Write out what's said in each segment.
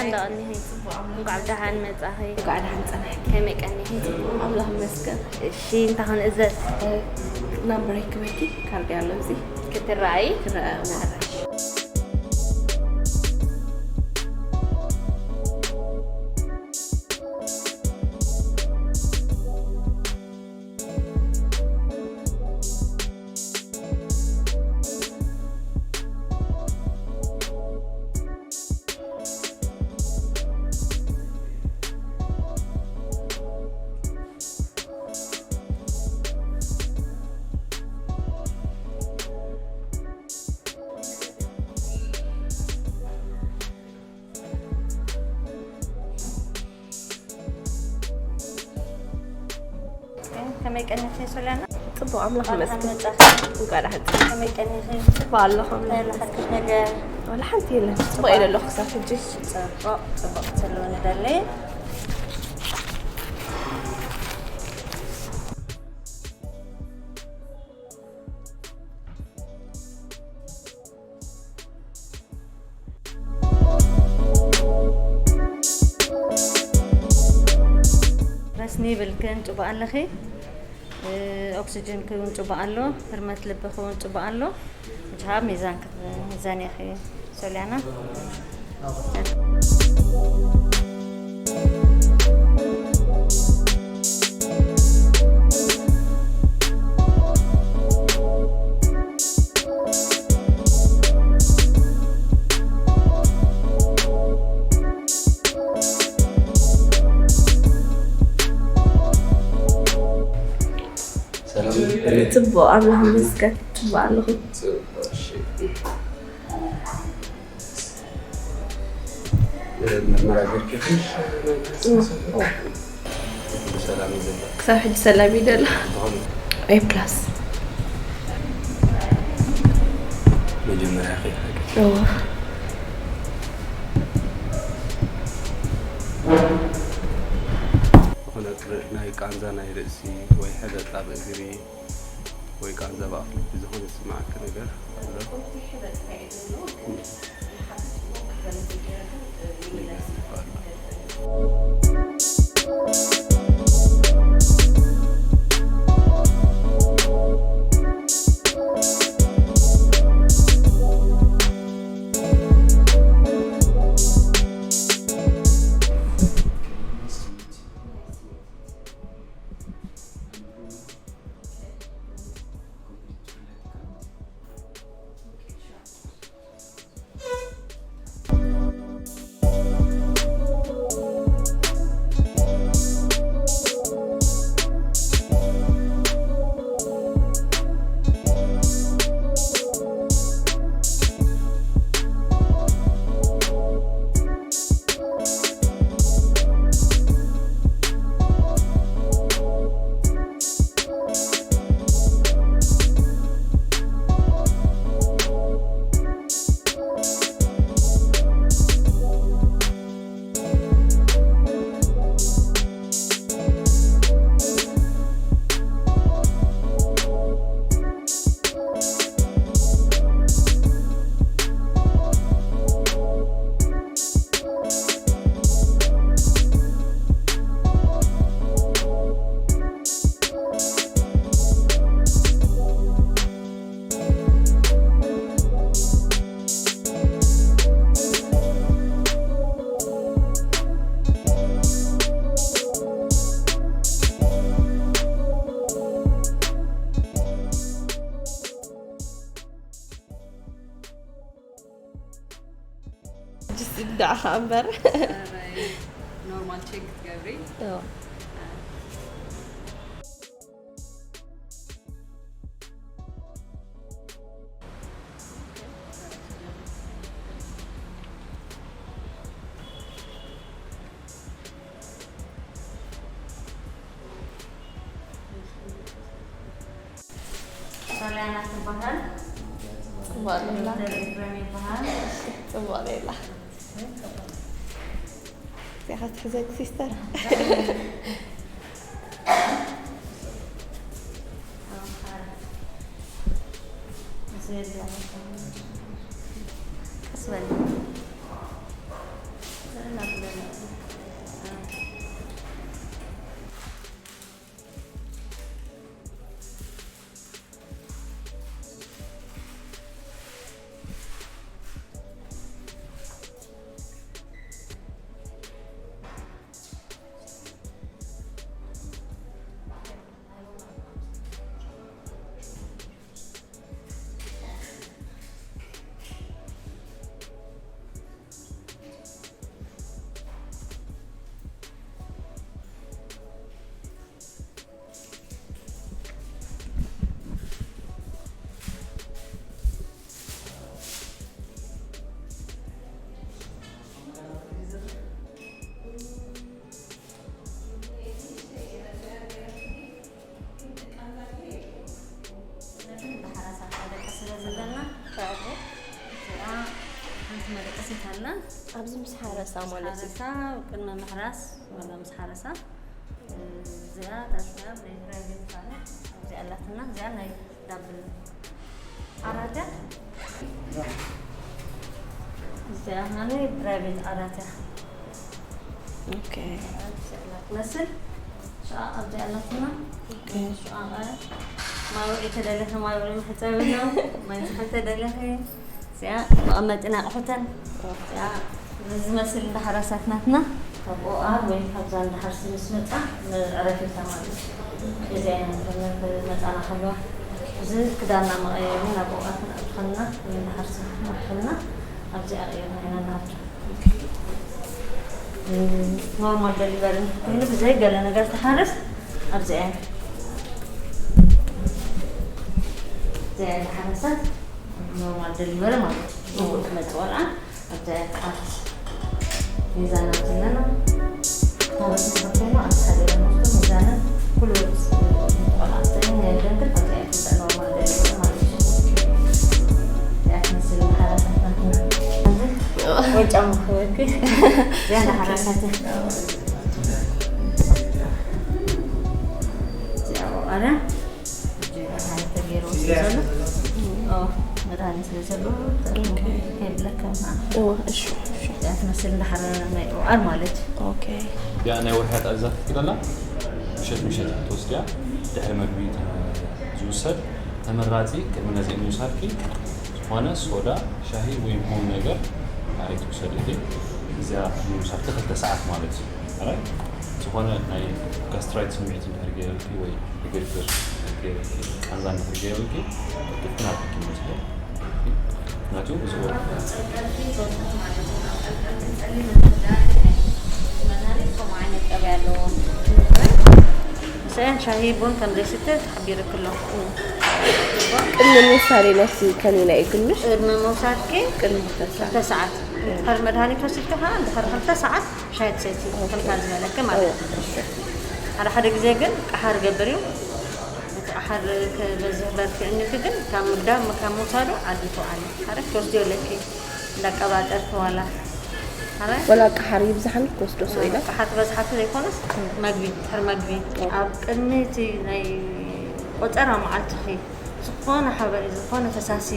እንደቐኒኺ። እንቋዕ ብደሓን መጻኺ። እንቋዕ ደሓን ጸናሕኪ። ከመይ ቀኒኺ? ኣምላኽ ይመስገን። እሺ፣ እንታይ ክንእዘዝ? ናምበረይ ክበኪ ካርድ ኣሎ እዚ። ክትረኣዪ? ክረኣ እዎ። ከመይ ቀኒኺ ሶልያና? ጽቡቕ፣ ኣምላኽ ይመስገን። መጻኺ። እንኳዕ ደሓን መጻኺ። ከመይ ቀኒኺ? ጽቡቕ ኣለኹ፣ ኣምላኽ እንታይ ይመስገን። ሓድሽ ነገር? ዋላ ሓንቲ የለን። ጽቡቕ እየ ዘለኹ ክሳብ ሕጂ። ጽቡቕ፣ ጽቡቕ ክትህልዊ ንደሊ። ረስኒ ይብልክን ጽቡቕ ኣለኺ። እ፣ ኦክስጅንኪ እውን ጽቡቕ ኣሎ። ህርመት ልብኺ እውን ጽቡቕ ኣሎ። ብቻ ሚዛን ክት-፣ ሚዛን ኢኺ ሶልያና። ሰላም። ጽቡቕ፣ ኣምላኽ ይመስገን። ጽቡቕ ኣለኹ። ጽቡቕ፣ እሺ። ምርመራ ገርኪ? ብሰላም እዩ ዘሎ። ክሳብ ሕጂ ሰላም እዩ ዘሎ። ዝኾነ ኤ ፕላስ። መጀመርያ ከይድ ሓቂ። እዎ። ዝኾነ ቅረ-፣ ናይ ቃንዛ ናይ ርእሲ ወይ ሕበጥ ኣብ እግሪ ወይ ቃንዛ ብኣፍልቢ ዝኾነ ዝስምዓካ ነገር ኣሎ? ጅስ ይብዳዕኻ እምበር። ኖርማል ቼክ ክትገብሪ? እዎ። ሶልያና ትበሃል። ጽቡቕ ሌላ። ዶክተር ኤፍሬም ይበሃል። ጽቡቕ ሌላ። እዚኣ ትሕዘግ ሲስተር። ቀስ በል። እንተና ኣብዚ ምስ ሓረሳ ማለት እዩ። ሓረሳ ቅድሚ ምሕራስ ወላ ምስ ሓረሳ እዚኣ ታሽያ ናይ ፕራይቬት ፋለ እዚኣ ኣላትና። እዚኣ ናይ ዳብል ዓራትያ እዚኣ ናይ ፕራይቬት ዓራትያ ኦኬ። መስል ሽዓ ኣብዚ ኣላትና። ሽዓ ማይ ውዒ ተደለኺ ማይ ውዒ መሕፀቢ ነው። ማይ ዝሓ ተደለኺ እዚኣ መቐመጢና ኣቑሑተን እዚኣ ዝመስል እንዳ ሓራሳት ናትና ካብ ኦኣር ወይ ካብዛ እንዳ ሓርሲ ምስ መፃ መዕረፊ ኢልካ ማለት እዩ። እዚ ዓይነት መፃና ከለዋ እዚ ክዳንና መቐየሪ ናብ ኦኣር ክንኣትኸልና ወይ እንዳ ሓርሲ ክንኣትኸልና ኣብዚኣ ቀይርና ኢና ንኣቱ። ኖርማል ደሊቨሪ ንክትህሉ ብዘይ ገለ ነገር ትሓርስ ኣብዚኣ እያ። እዚኣ እያ ዝሓረሰት ኖርማል ደሊቨሪ ማለት እዩ። ትመፅእ ቆልዓ ኣብዚኣ እያ ትሓርስ። ሚዛና ዘለና ታቦት ንክትህሉ ኣብ ሓደ ለመስቶ ሚዛና ኩሉ ቆልዓ ናይ ደንግል ኣብዚኣ እያ ትምፃእ ኖርማል ደሊቨሪ ማለት እዩ። እዚኣ ትመስል ሓረሳት ናትና። ወይ ጫማ ክበኪ እዚኣ ሓረሳት እዚኣ ኣረ መድሃኒ ስለ ዘሎ መድሃኒ ስለ ዘሎ ከይብለካ እዋ እሺ እሺ እዚኣ ትመስል እንዳሓረ ናይ ኦኣር ማለት እዩ። ኦኬ ያ ናይ ወርሒ ኣጣዛ ክትክለላ ምሸት ምሸት ክትወስድያ ድሕሪ መግቢ ዝውሰድ ተመራፂ ቅድሚ ነዚ ምውሳድኪ ዝኾነ ሶዳ ሻሂ ወይ ቡን ነገር ኣይትውሰድ እቲ እዚኣ ምውሳድኪ ክልተ ሰዓት ማለት እዩ ኣራይ ዝኾነ ናይ ጋስትራይት ስምዒት እንድሕር ገይረልኪ ወይ ግርግር እንድሕር ገይረልኪ ቃንዛ እንድሕር ገይረልኪ ቅልጥፍቲ ናብ ሓኪም ውሰድ ምክንያቱ እዚ ሰያን ሻሂ ቡን ከም ዘይስተ ተሓቢርክ ኣሎ ቅድሚ ምውሳድ ነቲ ከኒና ይግምሽ ቅድሚ ምውሳድኪ ቅድሚ ምውሳድ ክልተ ሰዓት ድሕሪ መድሃኒት ወሲድካ ከዓ ድሕሪ ክልተ ሰዓት ሻሂ ትሰቲ ከምታ ዝበለክ ማለት እዩ ሓደ ሓደ ግዜ ግን ቀሓር ገብር እዩ እቲ ቀሓር ክበዝሕ በርትዕኒኪ ግን ካብ ምግዳም ካብ ምውሳዱ ዓዲ ተውዓለ ሓደ ክትወስድዮ ኣለኪ እንዳቀባጠርኪ ዋላ ሓደ ወላ ቀሓር ይብዛሕኒ ክወስዶ ሰው ኢለ ቀሓር ዝበዝሓኪ ዘይኮነስ መግቢ ድሕሪ መግቢ ኣብ ቅድሚ እቲ ናይ ቆፀራ መዓልትኺ ዝኾነ ሓበሬ ዝኾነ ፈሳሲ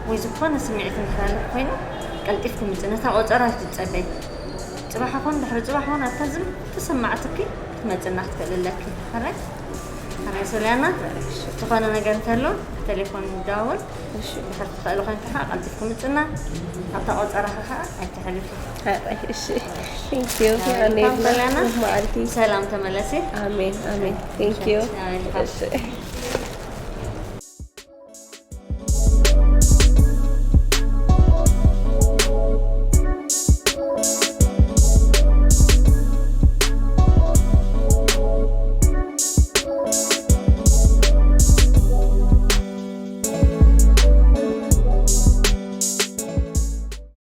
ወይ ዝኾነ ስምዒት እንተላለፍ ኮይኑ ቀልጢፍኪ ምፅእ ነታ ቆፀራ ትፀበይ ፅባሕ ኾን ድሕሪ ፅባሕ ኾን ኣብታ ዝም ተሰማዕትኪ ክትመፅና ክትክእል ኣለኪ ሕራይ ሕራይ ሶልያና ዝኾነ ነገር እንተሎ ብቴሌፎን ንደዋወል ድሕር ትኽእል ኮይንካ ከዓ ቀልጢፍኪ ምፅና ኣብታ ቆፀራኻ ከዓ ኣይትሕልፊ ሓራይ እሺ thank you ኣሜን ሶልያና መዓልቲ ሰላም ተመለሲ ኣሜን ኣሜን thank you ኣሜን። እሺ